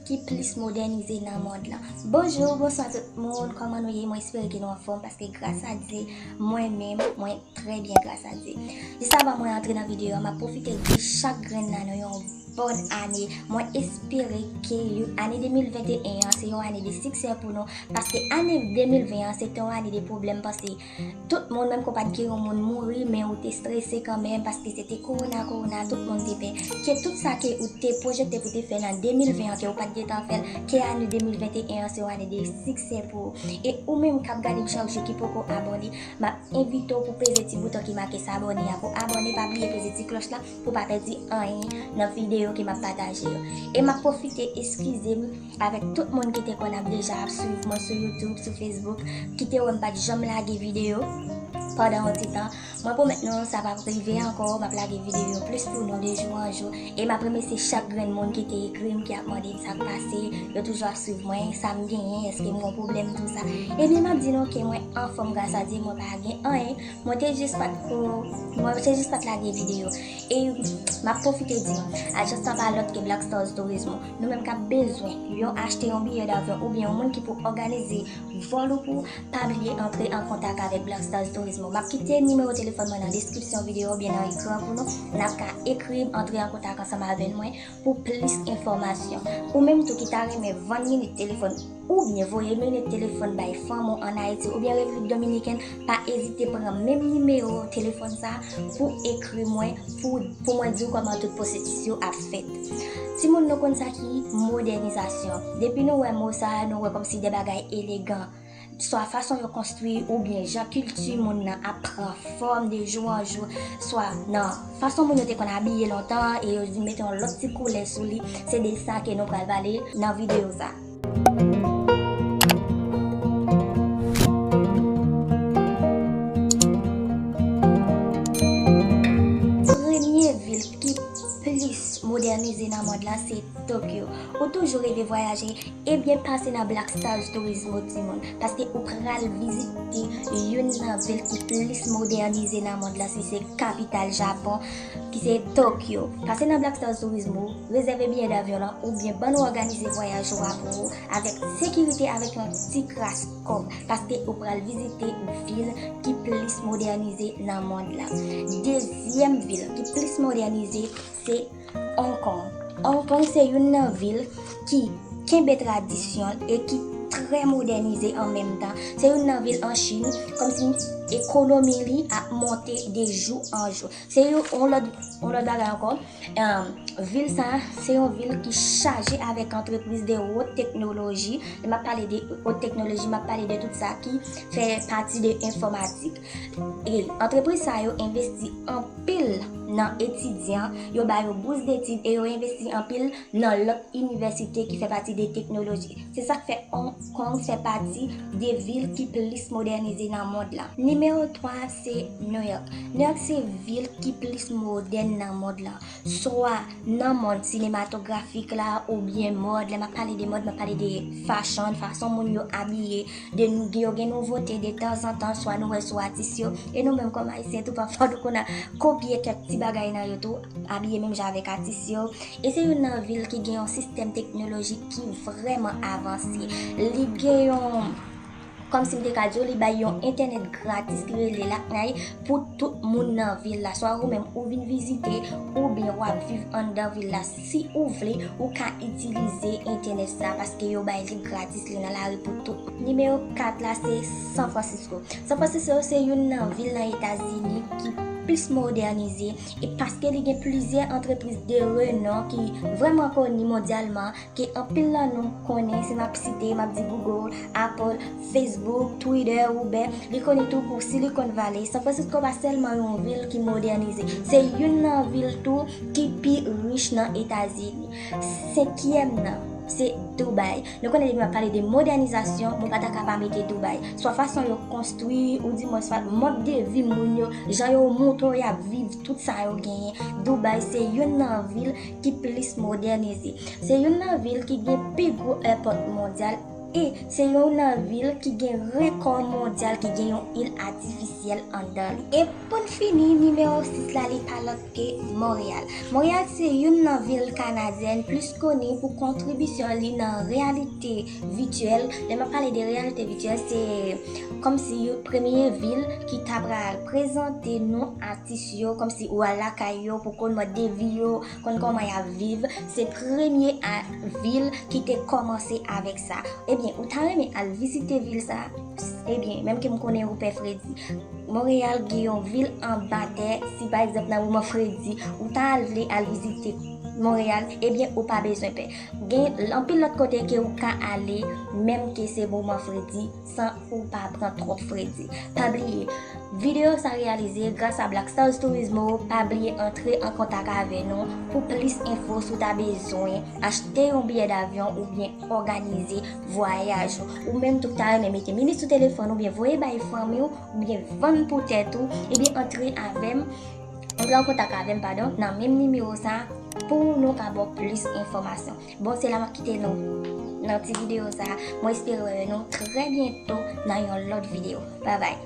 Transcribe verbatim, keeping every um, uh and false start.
ki plis modènize nan mond lan. Bonjou, bonswa tout moun, kòman nou ye? Mwen espere ke nou anfòm, paske gras a Dye, mwen menm, mwen trè byen, gras a Dye. Jis avan mwen antre nan videyo a, m ap pwofite di chak grenn nan nou yon bòn ane. Mwen espere ke yo, ane de mil venteyen an se yon ane de siksè pou nou, paske ane de mil ven an se te yon ane de pwoblèm, paske tout moun, menm ke w pa t gen yon moun mouri, men ou te strese kanmenm, paske se te kowona, kowona, tout moun te pè. Ke tout sa ke ou te pwojekte pou te fè nan de mil ven an, ke ou pa t gentan fè l, ke ane de mil venteyen an se yon ane de siksè pou ou. E ou menm k ap gade m chak jou ki poko abòne, m ap envite w pou peze ti bouton ki make s'abonner a, pou abòne, pa bliye peze ti klòch la, pou pa pèdi anyen nan videyo ke m ap pataje yo. E m ap pwofite eskize m avèk tout moun ki te konn ap deja ap swiv mwen sou YouTube, sou Facebook, ki te wè m pa t janm lage videyo pandan yon ti tan. Mwen pwomèt nou sa p ap rive ankò, m ap lage videyo plis pou nou de jou an jou. E m ap remèsye chak grenn moun ki te ekri m, ki ap mande m sa k pase, yo toujou ap swiv mwen, sa m genyen, èske m gon pwoblèm, tou sa. Ebyen, m ap di nou ke mwen anfòm, gras a Dye, mwen pa gen anyen. Mwen te jis pa t ko-, mwen te jis pa t lage videyo. E m ap pwofite di nou, ajans lan pa lòt ke Black Stars Tourismo. Nou menm k ap bezwen yon achte yon biyè davyon oubyen yon moun ki pou òganize vòl ou pou, pa bliye antre an kontak avèk Black Stars Tourismo. M ap kite nimewo telefòn mwen nan deskripsyon videyo oubyen nan ekran pou nou. N ap ka ekri m, antre an kontak ansanm avèk mwen pou plis enfòmasyon. Ou menm tou ki ta renmen vann minit telefòn oubyen voye minit telefòn bay fanmi w ann Ayiti oubyen Repiblik Dominikèn, pa ezite pran menm nimewo telefòn sa pou ekri mwen, pou, pou mwen di w kòman tout pwosesis yo ap fèt. Timoun, nou konn sa ki modènizasyon. Depi nou wè mo sa, nou wè kòmsi de bagay elegan. Swa fason yo konstwi oubyen jan kilti moun nan ap pran fòm de jou an jou, swa nan fason moun yo te konn abiye lontan e yo mete yon lòt ti koulè sou li, se de sa ke nou pral pale nan videyo sa. Premye vil ki plis modènize nan mond lan se Tokyo. Ou toujou reve vwayaje? Ebyen, pase nan Black Stars Tourismo, timoun, paske ou pral vizite youn nan vil ki plis modènize nan mond lan, si se kapital Japon, ki se Tokyo. Pase nan Black Stars Tourismo, rezève biyè davyon lan, oubyen ban nou òganize vwayaj ou a pou ou, avèk sekirite, avèk yon ti kras kòb, paske ou pral vizite vil ki plis modènize nan mond lan. Dezyèm vil ki plis modènize, se Hong Kong. Hong Kong se youn nan vil ki kenbe tradisyon l e ki trè modènize an menm tan. Se youn nan vil an Chin, kòmsi ekonomi li ap monte de jou an jou. Se yon, yon lòt, yon lòt bagay ankò. Em, vil sa, se yon vil ki chaje avèk antrepriz de wot teknoloji. Lè m ap pale de wot teknoloji, m ap pale de tout sa ki fè pati de enfòmatik. E antrepriz sa yo envesti anpil nan etidyan, yo ba yo bous detid e yo envesti anpil nan lòt inivèsite ki fè pati de teknoloji. Se sa k fè Hong Kong fè pati de vil ki plis modènize nan mond lan. Nimewo twa se New York. New York se vil ki plis modèn nan mond lan. Swa nan mond sinematografik la oubyen mòd. Lè m ap pale de mòd, m ap pale de fashion, fason moun yo abiye, de nou, yo gen nouvote de tanzantan, swa nou wè sou atis yo. E nou menm kòm Ayisyen tou, pafwa nou konn a kopye kèk ti bagay nan yo tou, abiye menm jan avèk atis yo. E se youn nan vil ki gen yon sistèm teknolojik ki vrèman avanse. Li gen yon, kòmsi m te ka di w, li bay yon entènèt gratis ki rele Laknay pou tout moun nan vil la. Swa ou menm ou vin vizite, oubyen w ap viv anndan vil la. Si ou vle, ou ka itilize entènèt sa, paske yo bay li gratis, li nan lari pou tout moun. Nimewo kat la se San Francisco. San Francisco se youn nan vil nan Etazini ki plis modènize, e paske li gen plizyè antrepriz de renon ki vrèman koni mondyalman, ke anpil nan nou konnen, si m ap site, m ap di Google, Apple, Facebook, Twitter, Uber, li koni tou pou Silicon Valley. San Francisco pa sèlman yon vil ki modènize, se youn nan vil tou ki pi rich nan Etazini. Senkyèm nan, se Dubai. Nou konnen depi m ap pale de modènizasyon, mwen pa ta ka pa mete Dubai. Swa fason yo konstwi, oudimwens swa mòd de vi moun yo, jan yo montre y ap viv, tout sa yo genyen. Dubai se youn nan vil ki plis modènize. Se youn nan vil ki gen pi gwo èpòt mondyal, E se youn nan vil ki gen rekò mondyal ki gen yon il atifisyèl anndan li. E pou n fini, nimewo sis la, li pa lòt ke Monreyal. Monreyal se youn nan vil kanadyèn plis koni pou kontribisyon li nan reyalite vityèl. Lè m ap pale de reyalite vityèl, se kòmsi yon premye vil ki ta pral prezante nou atis yo, kòmsi ou al lakay yo pou konn mòd de vi yo, konn kòman y ap viv. Se premye a, vil ki te kòmanse avèk sa. Ebyen, ou ta renmen al vizite vil sa? Ebyen, menm ke m konnen ou pè fredi, Monreyal gen yon vil anba tè. Si pa egzanp nan moman fredi ou ta al vle al vizite Monreyal, ebyen, ou pa bezwen pè. Gen anpil lòt kote ke ou ka ale, menm ke se moman fredi, san ou pa pran twòp fredi. Pa bliye, videyo sa reyalize gras a Black Stars Turismo. Pa bliye antre an kontak avè nou pou plis enfo si w ta bezwen achte yon biyè davyon oubyen òganize vwayaj ou. Ou menm tou ki ta renmen mete minit sou telefòn oubyen voye bay fanmi w oubyen vann pou tèt ou, ebyen antre avè m, antre an kontak avè m, padon, nan menm nimewo sa pou nou ka ba w plis enfòmasyon. Bon, se la m ap kite nou nan ti videyo sa. Mwen espere wè nou trè byento nan yon lòt videyo. Babay.